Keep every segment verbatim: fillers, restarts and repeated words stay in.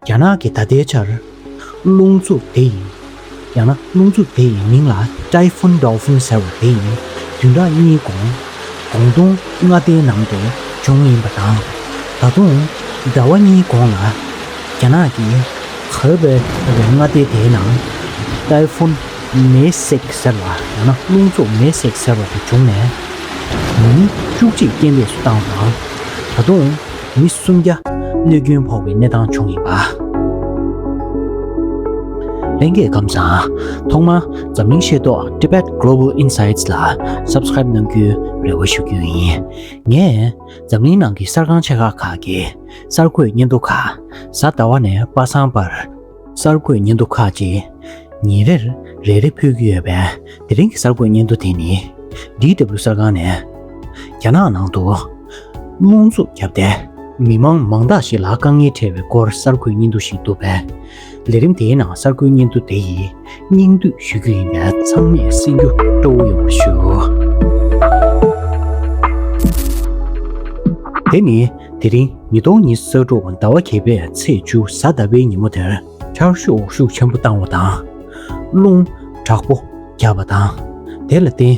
རྒྱ་ནག་གི་ད་ལྟའི་ཆར་རླུང་འཚུབ་དེ་ཡིས། ཡང་ན་རླུང་འཚུབ་དེ་ཡི་མིང་ལ་Typhoon Dolphin ཟེར་བ་དེ་ཡིས་བདུན་ཕྲག་གཉིས་གོང་། གོང་དུང་མངའ་སྡེའི་ནང་དུ་བྱུང་ཡིན་པ་དང་། ད་དུང་ཟླ་བ་གཉིས་གོང་ལ་རྒྱ་ནག་གི་Hebei ཟེར་བའི་མངའ་སྡེ་དེའི་ནང་Typhoon Masic ཟེར་བ། ཡང་ན་རླུང་འཚུབ་Masic ཟེར་བ་དེ་བྱུང་ནས་མི་བཅུ་གཅིག་རྐྱེན་འདས་སུ་བཏང་བ་དང་། ད་དུང་མི་སུམ་བརྒྱ་གནོད་སྐྱོན་ཕོག་པའི་གནས་སྟངས་བྱུང་ཡིན་པ། ལྷན་རྒྱས་ཁམས་བཟང་། ཐོག་མར་འཛམ་གླིང་ཤེས་རྟོགས་Tibet Global Insights ལ་Subscribe གནང་རྒྱུའི་རེ་བ་ཞུ་རྒྱུ་ཡིན། ངས་འཛམ་གླིང་ནང་གི་གསར་ཁང་ཆེ་ཁག་ཁག་གི་གསར་འགོད་སྙན་ཐོ་ཁག་གཟའ་ཟླ་བ་ནས་པ་སངས་བར་གསར་འགོད་སྙན་ཐོ་ཁག་ཅིག་ཉིན་རེར་རེ་རེ་ཕུལ་གྱི་ཡོད་པས། དེ་རིང་གི་གསར་འགོད་སྙན་ཐོ་དེ་ནི་ཌི་ཌབ་ལིའུ་གསར་ཁང་ནས་རྒྱ་ནག་ནང་དུ་རླུང་འཚུབ་བརྒྱབ་སྟེ་མི་མང་མང་དག་ཞིག་ལ་དཀའ་ངལ་འཕྲད་པའི་སྐོར་གསར་འགོད་སྙན་ཐོ་ཞིག་འདུག་པས། ལས་རིམ་དེའི་ནང་གསར་འགོད་སྙན་ཐོ་དེ་ཡི་སྙིང་བསྡུས་ཞུ་རྒྱུ་ཡིན་པས། ཚང་མས་གསན་རྒྱུ་སྤྲོ་བོ་ཡོང་བར་ཞུ། དེ་ནི་དེ་རིང་ཉིས་སྟོང་ཉི་ཤུ་རྩ་དྲུག་ཟླ་བ་བརྒྱད་པའི་ཚེས་བཅུ་གཟའ་ཟླ་བའི་ཉིན་མོ་དེར་ཆར་ཤུགས་ཤུགས་ཆེན་པོ་བཏང་བ་དང་། རླུང་དྲག་པོ་བརྒྱབ་པ་དང་། དེ་ལ་བརྟེན་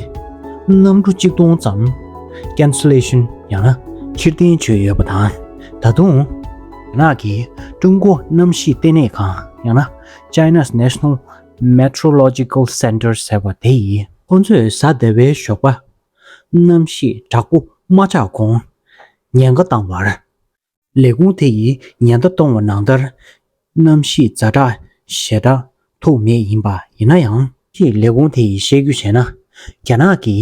གནམ་གྲུ་གཅིག་སྟོང་ཙམ་Cancellation ཡང་ན་ཕྱིར་འཐེན་བྱས་ཡོད་པ་དང་། ད་དུང་རྒྱ་ནག་གིས་ཀྲུང་གོ་གནམ་གཤིས་ལྟེ་གནས་ཁང་ཡང་ན་China's National Meteorological Center ཟེར་བ་དེ་ཡིས། ཁོང་ཚོས་གཟའ་ཟླ་བའི་ཞོགས་པ་གནམ་གཤིས་དྲག་པོ་མ་ཆགས་གོང་ཉེན་ཁ་བཏང་བར། ལས་ཁུངས་དེ་ཡིས་ཉེན་བརྡ་གཏོང་བ་ནང་ལྟར་གནམ་གཤིས་ཛ་དྲག་ཞེ་དྲག་ཐུག་མེད་ཡིན་པ་ཡིན་ན་ཡང་། ཅེས་ལས་ཁུངས་དེ་ཡིས་བཤད་རྒྱུ་བྱས་ན། རྒྱ་ནག་གི་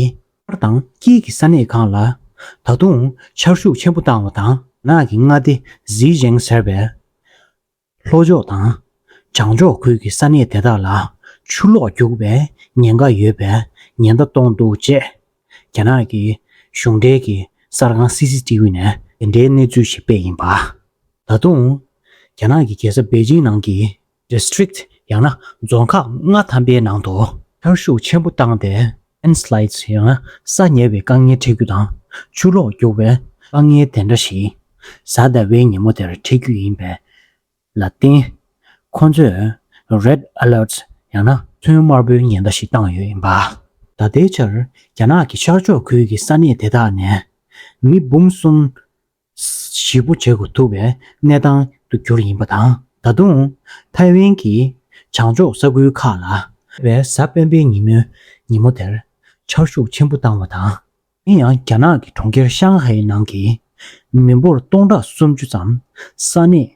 ཨར་དང་དཀྱིལ་གྱི་ས་གནས་ཁག་ལ་ད་དུང་ཆར་ཤུགས་ཆེན་པོ་བཏང་བ་དང་། རྒྱ་ནག་གི་མངའ་སྡེ་Zhejiang ཟེར་བའི་ལྷོ་ཕྱོགས་དང་བྱང་ཕྱོགས་ཁུལ་གྱི་ས་གནས་དེ་དག་ལ་ཆུ་ལོག་རྒྱུག་པའི་ཉེན་ཁ་ཡོད་པའི་ཉེན་བརྡ་གཏོང་འདུག་ཅེས་རྒྱ་ནག་གི་གཞུང་འབྲེལ་གྱི་གསར་ཁང་སི་སི་ཊི་ཝི་ནས་དེ་འདྲའི་གནས་ཚུལ་ཞིག་སྤེལ་ཡིན་པ། ད་དུང་རྒྱ་ནག་གི་རྒྱལ་ས་པེ་ཅིང་ནང་གི་District ཡང་ན་རྫོང་ཁག་ལྔ་ཐམ་པའི་ནང་དུ་ཆར་ཤུགས་ཆེན་པོ་བཏང་སྟེ་Landslides ཡང་ན་ས་ཉ་བའི་དཀའ་ངལ་འཕྲད་རྒྱུ་དང་། ཆུ་ལོག་རྒྱུག་པའི་དཀའ་ངལ་དེ་འདྲ་ཞིག་གཟའ་ཟླ་བའི་ཉིན་མོ་དེར་འཕྲད་རྒྱུ་ཡིན་པས། ལ་བརྟེན། ཁོ་ཚོས་Red Alerts ཡང་ན་ཚོན་དམར་པོའི་ཉེན་བརྡ་ཞིག་བཏང་ཡོད་ཡིན་པ། ད་ལྟའི་ཆར་རྒྱ་ནག་གི་ཤར་ཕྱོགས་ཁུལ་གྱི་ས་གནས་དེ་དག་ནས་མི་འབུམ་གསུམ་ཞེ་པོ་བརྗེ་དགོས་ཐུག་པའི་གནས་སྟངས་དུ་གྱུར་ཡིན་པ་དང་། ད་དུང་ཐའེ་ཝན་གྱི་བྱང་ཕྱོགས་ས་ཁུལ་ཁག་ལ་བའི་གཟའ་སྤེན་པའི་ཉིན་མོའི་ཉིན་མོ་དེར་ཆར་ཤུགས་ཆེན་པོ་བཏང་བ་དང་། ཡིན་ཡང་རྒྱ་ནག་གི་གྲོང་ཁྱེར་ཤང་ཧའེ་ནང་གི་མི་འབོར་སྟོང་ཕྲག་སུམ་ཅུ་ཙམ་ས་གནས་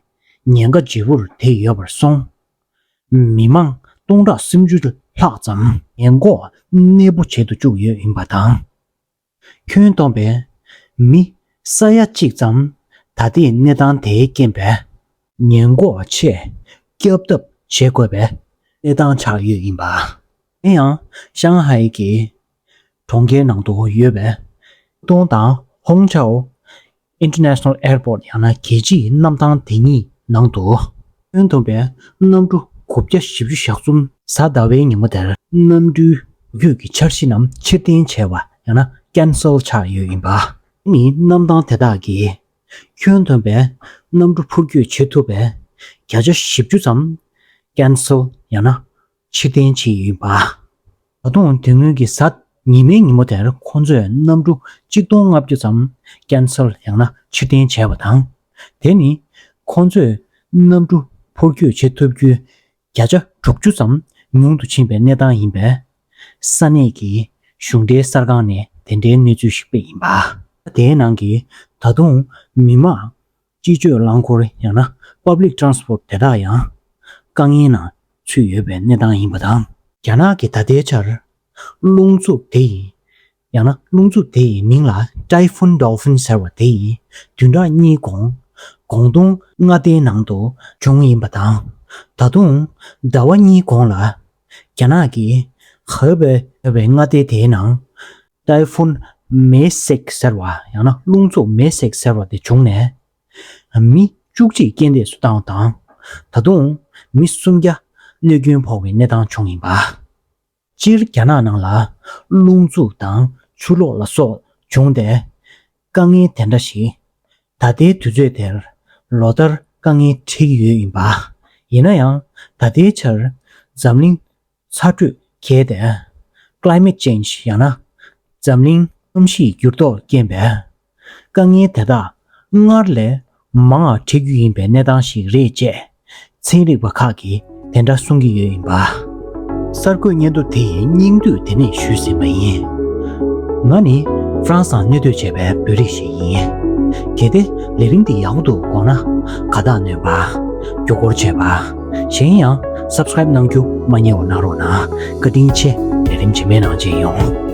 ཉེན་ཁ་ལྗིད་པོར་དེད་ཡོད་པར་སོང་། མི་མང་སྟོང་ཕྲག་སུམ་ཅུ་ལྷག་ཙམ་ཉེན་འགོག་གནས་སྤོ་བྱེད་དུ་བཅུག་ཡོད་ཡིན་པ་དང་། ཁྱོན་བསྡོམས་པས་མི་ས་ཡ་གཅིག་ཙམ་ད་ལྟའི་གནས་སྟངས་དེའི་རྐྱེན་པས་ཉེན་འགོག་ཆེད་སྐྱོབ་ཐབས་བྱེད་དགོས་པའི་གནས་སྟངས་ཆགས་ཡོད་ཡིན་པ། དེ་ཡང་ཤང་ཧའེ་གྱི་གྲོང་ཁྱེར་ནང་དུ་ཡོད་པའི་ཏུང་དང་ཧོང་ཆའོ་International Airport ཡང་ན་རྒྱལ་སྤྱིའི་གནམ་ཐང་དེ་གཉིས་ནང་དུ་ཁྱོན་བསྡོམས་པའི་གནམ་གྲུ་དགུ་བརྒྱ་བཞི་བཅུ་ཞེ་གསུམ་གཟའ་ཟླ་བའི་ཉིན་མོ་དེར་གནམ་གྲུའི་བརྒྱུད་ཀྱི་འཆར་གཞི་རྣམས་ཕྱིར་འཐེན་བྱས་པ་ཡང་ན་Cancel ཆགས་ཡོད་ཡིན་པ། ནི་གནམ་ཐང་དེ་དག་གིས་ཁྱོན་བསྡོམས་པའི་གནམ་གྲུ་འཕུར་སྐྱོད་བྱེད་ཐུབ་པའི་བརྒྱ་ཆ་བཞི་བཅུ་ཙམ་Cancel ཡང་ན་ཕྱིར་འཐེན་བྱས་ཡོད་པ། ད་དུང་དེ་སྔོན་གྱི་གཟའ་ཉི་མའི་ཉིན་མོ་དེར་ཁོང་ཚོས་གནམ་གྲུ་གཅིག་སྟོང་ལྔ་བཅུ་ཙམ་Cancel ཡང་ན་ཕྱིར་འཐེན་བྱས་པ་དང་། དེ་ནི་ཁོང་ཚོས་གནམ་གྲུ་འཕུར་སྐྱོད་བྱེད་ཐུབ་རྒྱུའི་བརྒྱ་ཆ་དྲུག་ཅུ་ཙམ་ཉུང་དུ་ཕྱིན་པའི་གནས་སྟངས་ཡིན་པས། ས་གནས་ཀྱི་གཞུང་འབྲེལ་གསར་ཁང་ནས་དེ་འདྲའི་གནས་ཚུལ་ཞིག་སྤེལ་ཡིན་པ། དེའི་ནང་གི་ད་དུང་མི་མང་སྤྱི་སྤྱོད་རླངས་འཁོར་ཡང་ན་Public Transport དེ་དག་ཡང་དཀའ་ངལ་ནང་ཚུད་ཡོད་པའི་གནས་སྟངས་ཡིན་པ་དང་། རྒྱ་ནག་གི་ད་ལྟའི་ཆར་རླུང་འཚུབ་དེ་ཡིས། ཡང་ན་རླུང་འཚུབ་དེ་ཡི་མིང་ལ་Typhoon Dolphin ཟེར་བ་དེ་ཡིས་བདུན་ཕྲག་གཉིས་གོང་གོང་ཏུང་མངའ་སྡེའི་ནང་དུ་བྱུང་ཡིན་པ་དང་། ད་དུང་ཟླ་བ་གཉིས་གོང་ལ་རྒྱ་ནག་གི་ཧེ་བེ་ཟེར་བའི་མངའ་སྡེ་དེའི་ནང་Typhoon Masic ཟེར་བ་ཡང་ན་རླུང་འཚུབ་Masic ཟེར་བ་དེ་བྱུང་ནས་མི་བཅུ་གཅིག་རྐྱེན་འདས་སུ་བཏང་བ་དང་། ད་དུང་མི་སུམ་བརྒྱ་གནོད་སྐྱོན་ཕོག་པའི་གནས་སྟངས་བྱུང་ཡིན་པ། སྤྱིར་རྒྱ་ནག་ནང་ལ་རླུང་འཚུབ་དང་ཆུ་ལོག་ལ་སོགས་བྱུང་སྟེ། དཀའ་ངལ་དེ་འདྲ་ཞིག་ད་ལྟའི་དུས་ཚོད་དེར་ལོ་ལྟར་ དཀའ་ངལ་འཕྲད་ཀྱི་ཡོད་ཡིན་པ། ཡིན་ན་ཡང་ད་ལྟའི་ཆར་འཛམ་གླིང་ཚ་དྲོད་བརྒལ་ཏེ། Climate Change ཡང་ན་འཛམ་གླིང་གནམ་གཤིས་འགྱུར་ལྡོག་རྐྱེན་པས། དཀའ་ངལ་དེ་དག་སྔར་ལས་མང་བ་འཕྲད་རྒྱུ་ཡིན་པའི་གནས་སྟངས་ཤིག་རེད་ཅེས་ཚན་རིག་པ་ཁག་གིས་དེ་འདྲ་གསུང་གི་ཡོད་ཡིན་པ། གསར་འགོད་སྙན་ཐོ་དེ་ཡི་སྙིང་བསྡུས་དེ་ནས་ཞུས་ཟིན་པ་ཡིན། ང་ནི་ཧྥ་རན་སིའང་གནས་སྡོད་བྱས་པའི་བོད་རིགས་ཤིག་ཡིན། གལ་ཏེ་ལས་རིམ་འདི་ཡག་པོ་འདུག་དགོངས་ན་དགའ་རྟགས་གནོན་པ། མགྱོགས་སྐོར་བྱས་པ། གཞན་ཡང་Subscribe གནང་རྒྱུ་མ་བསྙེལ་བ་གནང་རོགས་གནང་། བཀའ་དྲིན་ཆེ། ལས་རིམ་རྗེས་མའི་ནང་མཇལ་ཡོང་།